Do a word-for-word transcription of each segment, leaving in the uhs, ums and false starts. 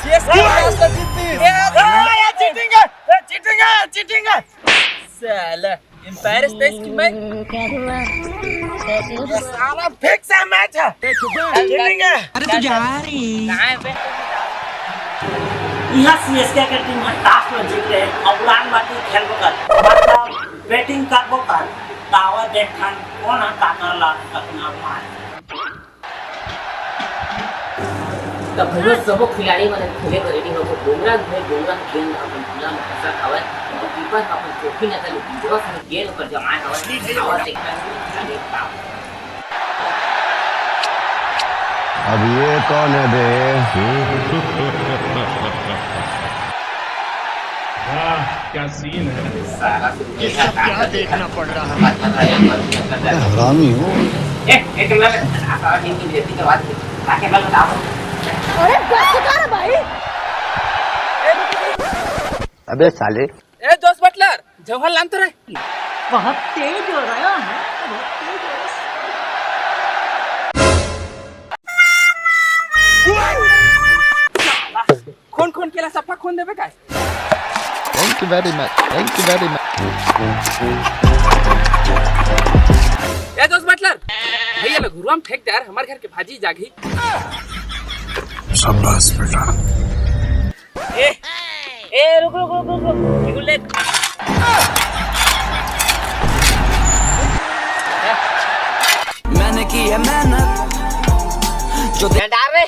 CSK match तो जीतीस। ये, ये चीटिंग है, ये चीटिंग है, चीटिंग है। साला, एम्पायर स्पेस की मैं। ये साला फिक्स है मैच है। चीटिंग है। अरे तू जा रही। कहाँ है बे? इहाँ सीएसके के टीम ह टॉस में जीत रहे, अब उड़ान बाटी खेलबो कर, मतलब बैटिंग करबो कर, तावा देखन कौन ह काकर ला कतना मार। त भैया सबो खिलाड़ी मन खेले बर रेडी होके बुमराह घूमे, बुमराह गेंद अपन भुजा में फंसत हवय, अउ कीपर ह अपन चौकी नजर ले बीजवा संग गेंद ऊपर जमाए हवय। आवा देखन खिलाड़ी का। अब ये कौन है बे? वाह, क्या सीन है। ये सब क्या देखना पड़ रहा है? बड़ा हरामी हो। अरे बस कर भाई। अबे साले। ए दोस्त बटलर, जौहर लान तो रे। बहुत तेज हो रहा है, बहुत तेज हो रहा है। खून खून केला सफा खून देबे काय? Thank you very much, thank you very much। ए दोस्त बटलर, भैया ला घुरुआ में फेंक दे यार, हमार घर के भाजी जागी। शाबाश बेटा। ए, ए, रुक, रुक, रुक, रुक, रुक। बिल्कुल ले। मैंने की है मेहनत, जो दे- डाल रे।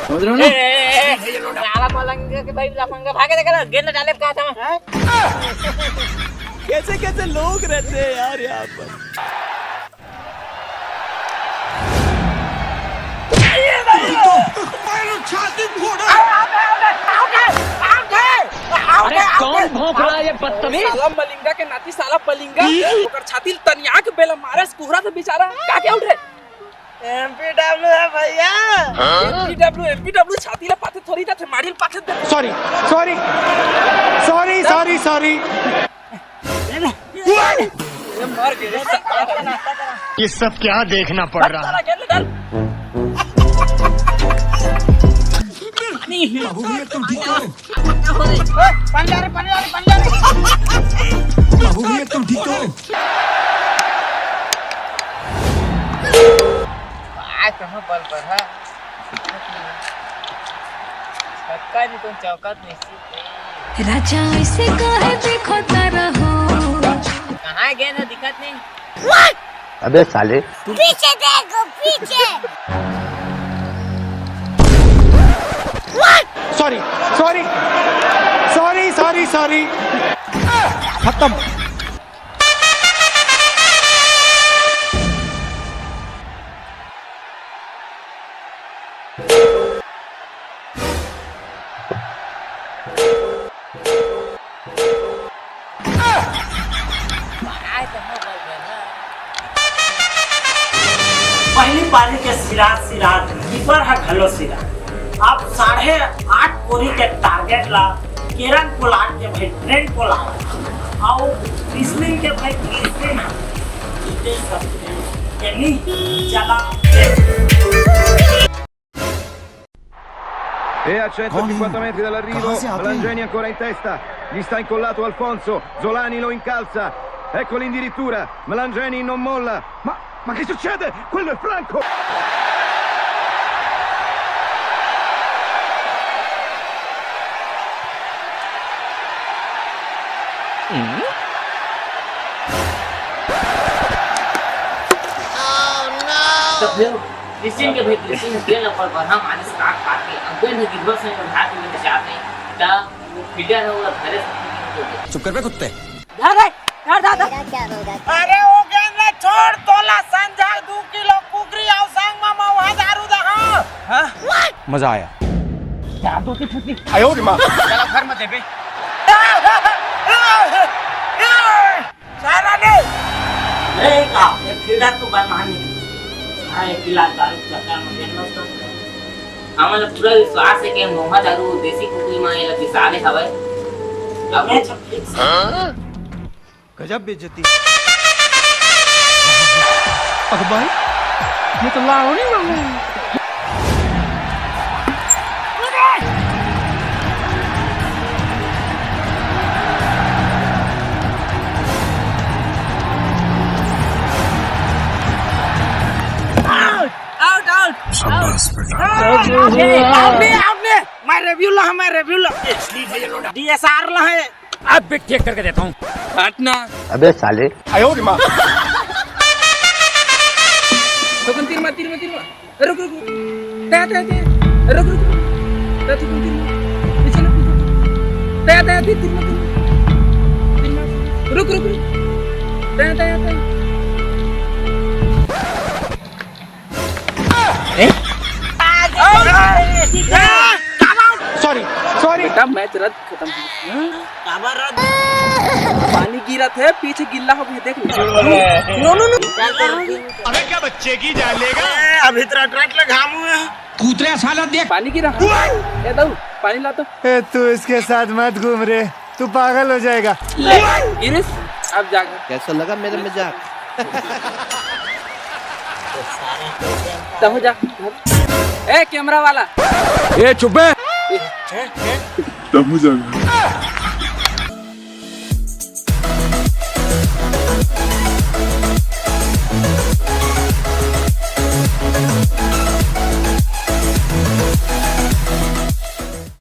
समझ रहे हो ना? ए, ए, ए, ए, साला मलंग के भाई लफंगा भागे देखा ना, गेंद डाले कहा था मैं। कैसे कैसे लोग रहते हैं यार यहाँ पर। अरे कौन भौंक रहा है ये बदतमीज? साला मलिंगा के नाती साला पलिंगा, ओकर छाती ल तनिया के बेला मारे कुहरा से बेचारा, का क्या उठ रे? एमपीडब्ल्यू है भैया। एमपीडब्ल्यू, एमपीडब्ल्यू छाती ला पाथे थोड़ी ता थे माड़ी ल पाथे दे। Sorry, sorry, sorry, sorry, sorry. ये सब क्या देखना पड़ रहा है? कक्का जी तो चौकत नहीं सी। राजा ऐसे काहे देखता रहो? कहाँ गए ना, दिखत नहीं। अबे साले। पीछे देखो, पीछे। Sorry, sorry, sorry, sorry, sorry. खत्म। पहली पारी के सिराज सिराज, कीपर ह घलो सिराज। अब साढ़े आठ कोरी के टारगेट ला केरन पोलार्ड के भाई ट्रेंट पोलार्ड अउ क्रिसलिन के भाई क्रिसलिन ह जीते सकते हैं। यानी चला। E a centocinquanta metri dall'arrivo, Melangeni ancora in testa, gli sta incollato Alfonso, Zolani lo incalza, ecco l'indirittura, Melangeni non molla. Ma, ma che succede? Quello è Franco! Christian के भाई क्रिस्टियन गेंद ऊपर बढ़ा मारे स्टार्ट पाके, अब गेंद गिरवा से भाग में जाते, दा वो फील्डर है, वो धरे से चुप कर बे कुत्ते। धर रे, धर, धर, धर। अरे वो गेंद ला छोड़, तोला संझा दू किलो कुकरी अउ संग म मउहा दारू दहा। हाँ? मजा आया। यार दो की छुट्टी। आयो रे माँ। चला घर में देबे। सारा ने। ए का, ये फील्डर तो बदनामी। हाँ, एक गिलास दारू चक्कर में गेंद नष्ट हो गया। हमन ल पूरा विश्वास हे कि मोहा दारू देसी कुकरी म एला बिसाले हवय। अब मैच ह फिक्स हे। गजब बेइज्जती। अरे भाई, ये तो लावणी वाला है। Out, out. शाबाश बेटा। आउट नहीं, आउट नहीं। मैं रिव्यू ला, मैं रिव्यू ला। डीएसआर ला है। अब भी ठीक करके देता हूँ। हट ना। अबे साले। तो कौन तीर मार, तीर मार, तीर मार। रुक, रुक, रुक। तया, तया, तया। रुक, रुक, रुक। तया, तू कौन तीर मार? पीछे ना, पीछे। तया, तया, तीर, तीर मार, तीर मार। तीर मार। रुक, रुक, रुक। तया, तया, तया। Sorry, sorry. बेटा, मैच रद्द, खत्म हो गया। काबर रद्द? पानी गिरत हे, पीछे गिल्ला हो गया, देख ले। नो, नो, नो। अबे क्या बच्चे की जान लेगा? ए, अभी तेरा ट्रैक ले घाम हुए हैं। कूतरे साला देख। पानी गिरा। ए दाऊ, पानी ला तो। ए, तू इसके साथ मत घूम रे, तू पागल हो जाएगा। ले, गिरिस, अब जाग। कैसा लगा मेरा मजाक? तहु जा। ए, कैमरा वाला। ए, चुप बे। ए, हैं, हैं? तहु जा।